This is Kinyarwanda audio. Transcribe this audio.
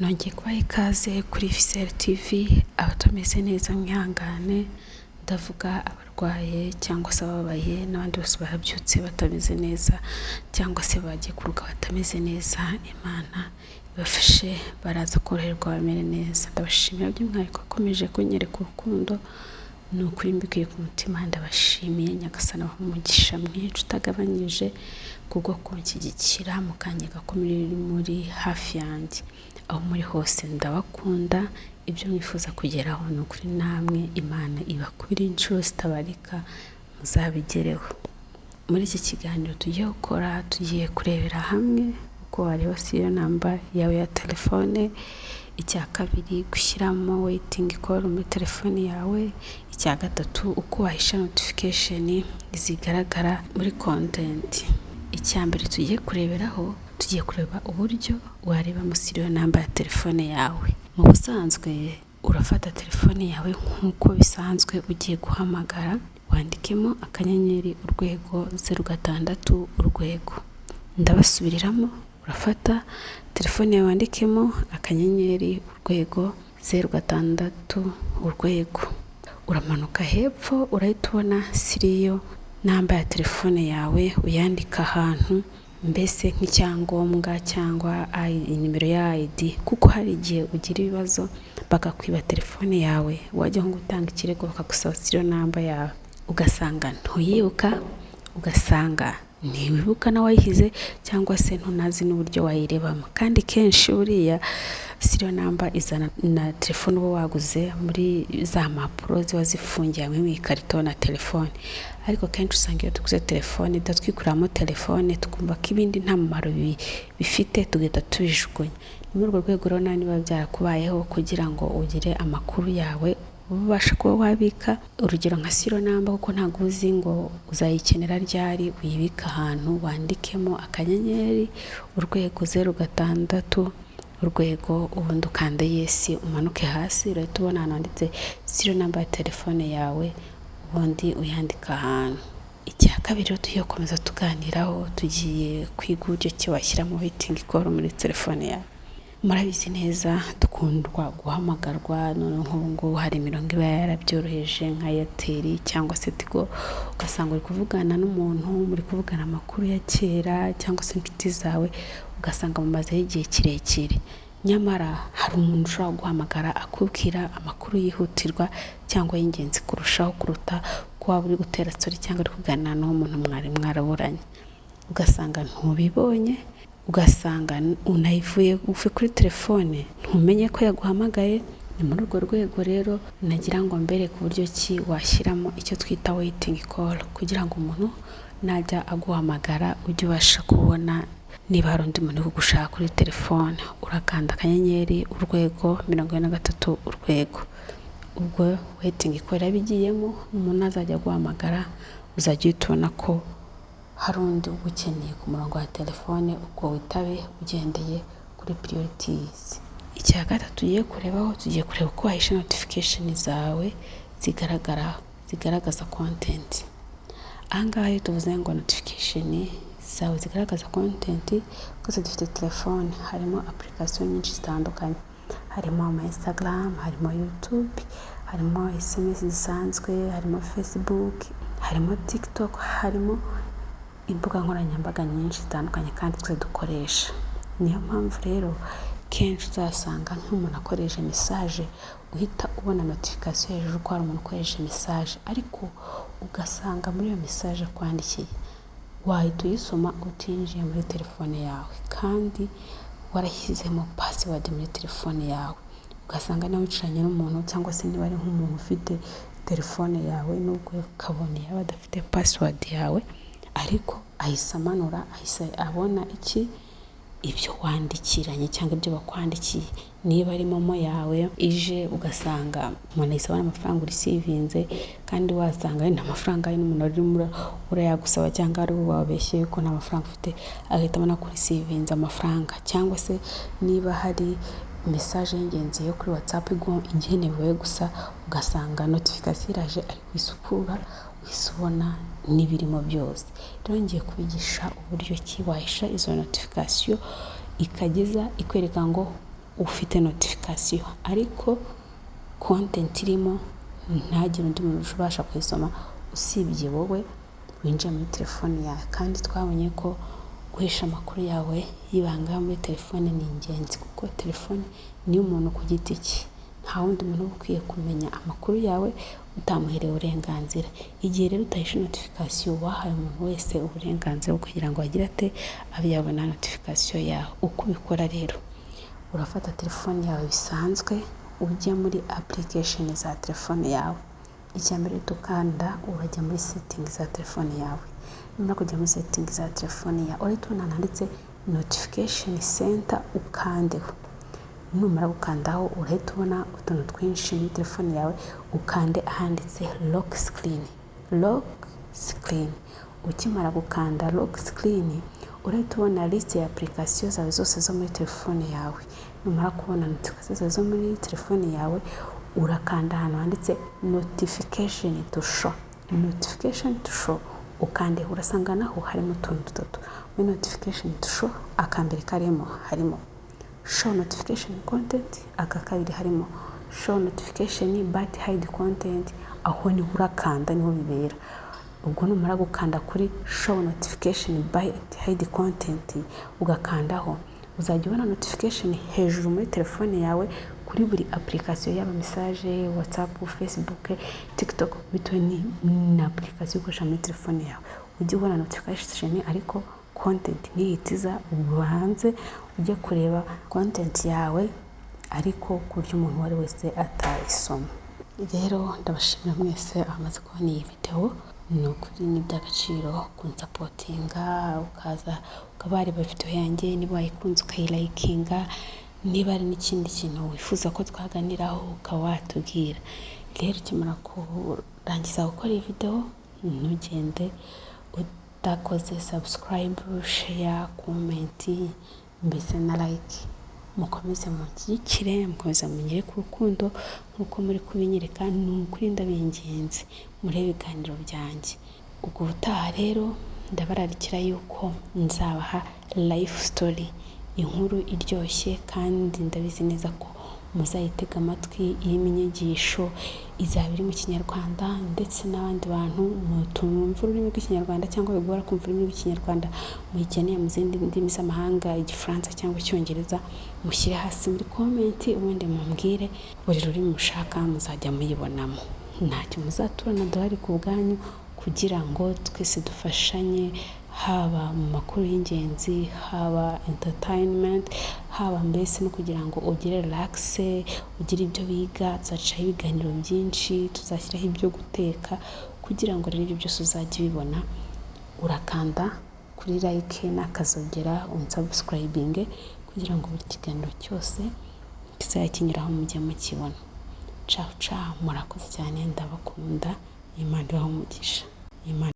Nongeye kubaha ikaze kuri Viseri TV, abatameze neza mwihangane, ndavuga abarwaye cyangwa se abababaye n'abandi bose babyutse batameze neza cyangwa se bagiye kuruhuka batameze neza, Imana ibafashe baraza koroherwa bamere neza. Ndabashimira by'umwihariko akomeje kunyereka urukundo, ni ukuri mbikuye ku mutima ndabashimiye. Nyagasani abahe umugisha mwinshi utagabanyije kubwo kunshyigikira mukanyereka ko muri hafi yanjye. Aho muri hose ndabakunda, ibyo mwifuza kugeraho ni ukuri namwe Imana ibakubire inshuro zitabarika muzabigereho. Muri iki kiganiro tugiye gukora, tugiye kurebera hamwe uko wareba serial number yawe ya telefone, icya kabiri gushyiramo waiting call muri telefone yawe, icya gatatu uko wahisha notification zigaragara muri content. Icya mbere tugiye kureberaho, tugiye kureba uburyo warebamo serial number ya telefone yawe. Mu busanzwe urafata telefone yawe nk'uko bisanzwe ugiye guhamagara, wandikemo *#06#. Ndabasubiriramo, urafata telefone yawe wandikemo *#06#. Uramanuka hepfo urahita ubona serial number ya telefone yawe, uyandika ahantu mbese nk'icyangombwa cyangwa nimero ya ID, kuko hari igihe ugira ibibazo bakakwiba telefone yawe, wajya nko gutanga ikirego bakagusaba serial number yawe, ugasanga ntuyibuka, ugasanga ntiwibuka n'uwayishyize cyangwa se ntunazi n'uburyo wayirebamo. Kandi kenshi buriya serial number izana na telefone uba waguze muri za mpapuro ziba zifungiye hamwe mu ikarito na telefone. Ariko kenshi usanga iyo tuguze telefone twikuramo telefone tukumva ko ibindi nta mumaro bifite, tugahita tubijugunya. Ni muri urwo rwego rero nawe niba byarakubayeho, kugira ngo ugire amakuru yawe ubasha kuba wabika, urugero nka serial number, kuko ntabwo uzi ngo uzayikenera ryari, uyibike ahantu wandikemo *#06#, ubundi ukande yes, umanuke hasi urahita ubona ahantu handitse serial number ya telefone yawe, ubundi uyandika ahantu. Icya kabiri rero tugiye gukomeza tuganiraho, tugiye kwiga uburyo ki washyiramo waiting call muri telefone yawe. Murabizi neza dukundwa guhamagarwa, noneho nk'ubu ngubu hari imirongo iba yarabyoroheje nka Airtel cyangwa se Tigo, ugasanga uri kuvugana n'umuntu, muri kuvugana amakuru ya kera cyangwa se inshuti zawe, ugasanga mumazeho igihe kirekire. Nyamara hari umuntu ushobora guhamagara akubwira amakuru yihutirwa cyangwa y'ingenzi kurushaho, kuruta uko waba uri gutera story cyangwa uri kuganira n'uwo muntu mwari mwaraburanye. Ugasanga ntubibonye, ugasanga unayivuye kuri telefone ntumenye ko yaguhamagaye. Ni muri urwo rwego rero nagira ngo mbereke uburyo ki washyiramo icyo twita waiting call, kugira ngo umuntu najya aguhamagara ujye ubasha kubona niba hari undi muntu uri kugushaka kuri telefone. Urakanda *#43#, ubwo waiting call iraba igiyemo, umuntu azajya aguhamagara uzajya uhita ubona ko hari undi ugukeneye ku murongo wa telefone, ubwo witabe ugendeye kuri priorities. Icya gatatu tugiye kurebaho, tugiye kureba uko wahisha notification zawe zigaragara zigaragaza content. Aha ngaha iyo tuvuze ngo notification zawe zigaragaza content, twese dufite telefone, harimo application nyinshi zitandukanye, harimo ama Instagram, harimo YouTube, harimo SMS zisanzwe, harimo Facebook, harimo TikTok, harimo imbuga nkoranyambaga nyinshi zitandukanye kandi twese dukoresha. Niyo mpamvu rero kenshi uzasanga nk'umuntu akoresha message uhita ubona notification hejuru ko hari umuntu ukoresha message, ariko ugasanga muri iyo message akwandikiye wahita uyisoma utinjiye muri telefone yawe, kandi warashyizemo password muri telefone yawe. Ugasanga niba wicaranye n'umuntu cyangwa se niba ari nk'umuntu ufite telefone yawe, nubwo kabone yaba adafite password yawe, ariko ahise amanura, ahise abona iki ibyo wandikiranye cyangwa ibyo bakwandikiye. Niba ari MoMo yawe ije, ugasanga umuntu ahise abona amafaranga ureceivinze, kandi wasanga wenda amafaranga ari n'umuntu urimo urayagusaba cyangwa ari wowe wabeshye yuko nta mafaranga ufite, agahita abona ko ureceivinze amafaranga. Cyangwa se niba hari message y'ingenzi yo kuri WhatsApp igenewe gusa, ugasanga notification iraje ariko isukura uhise ubona n'ibirimo byose. Rero ngiye kubigisha uburyo ki wahisha izo notification ikageza ikwereka ngo ufite notification, ariko content irimo ntagire undi muntu ubasha kuyisoma usibye wowe winjiye muri telefone yawe. Kandi twabonye ko guhisha amakuru yawe y'ibanga muri telefone ni ingenzi, kuko telefone ni iy'umuntu ku giti cye, nta wundi muntu uba ukwiye kumenya amakuru yawe utamuhereye uburenganzira. Igihe rero utahishe notification, wahaye umuntu wese uburenganzira bwo kugira ngo agire ate, abe yabona notification yawe. Uko ubikora rero, urafata telefone yawe bisanzwe, ujye muri application za telefone yawe. Icya mbere ukanda, urajya muri setting za telefone yawe. Numara kujya muri setting za telefone yawe, urahita ubona ahantu handitse notification center, ukandeho. Numara gukandaho, urahita ubona utuntu twinshi muri telefone yawe, ukande ahanditse lock screen. Lock screen, ukimara gukanda lock screen, urahita ubona liste ya application zawe zose zo muri telefone yawe. Numara kubona notification zawe zo muri telefone yawe, urakanda ahantu handitse notification to show. Notification to show ukande, urasanga naho harimo utuntu dutatu muri notification to show. Akambere karimo, harimo show notification content, aka kabiri harimo show notification but hide content. Aho niho urakanda, niho bibera. Ubwo numara gukanda kuri show notification but hide content, ugakandaho, uzajya ubona notification hejuru muri telefone yawe kuri buri application, yaba message, WhatsApp, Facebook, TikTok, bitewe na application ukoresha muri telefone yawe. Ujye ubona notification ariko content ntihite, ubanze ujye kureba content yawe, ariko ku buryo umuntu uwo ari wese atayisoma. Rero ndabashimira mwese abamaze kubona iyi videwo, ni ukuri ni iby'agaciro kunsupportinga, ukaza ukaba wareba videwo yanjye, niba wayikunze ukayilikinga, niba hari n'ikindi kintu wifuza ko twaganiraho ukaba watubwira. Rero ukimara kurangiza gukora iyi videwo, ntugende udakoze subscribe, share, comment, mbese na like. Mukomeze munshyigikire, mukomeze munyereke urukundo nk'uko muri kubinyereka. Ni ukuri ndabinginze, murebe ibiganiro byanjye. Ubwo ubutaha rero ndabararikira yuko nzabaha life story, inkuru iryoshye, kandi ndabizi neza ko muzayitega amatwi, irimo inyigisho, izaba iri mu Kinyarwanda, ndetse n'abandi bantu mutumva ururimi rw'Ikinyarwanda cyangwa bigora kumva ururimi rw'Ikinyarwanda, muyikeneye mu zindi ndimi z'amahanga, Igifaransa cyangwa Icyongereza, mushyire hasi muri comment, ubundi mumbwire buri rurimi mushaka, muzajya muyibonamo. Ntacyo muzaturana, duhari ku bwanyu kugira ngo twese dufashanye, haba mu makuru y'ingenzi, haba entertainment, haba mbese no kugira ngo ugire relax, ugire ibyo wiga. Tuzacaho ibiganiro byinshi, tuzashyiraho ibyo guteka, kugira ngo rero ibyo byose uzajye ubibona. Urakanda kuri like n'akazogera, unsubscribinge, kugira ngo buri kiganiro cyose kizajya kinyuraho mujye mukibona. Ciao ciao, murakoze cyane, ndabakunda, Imana ibahe umugisha. Imana.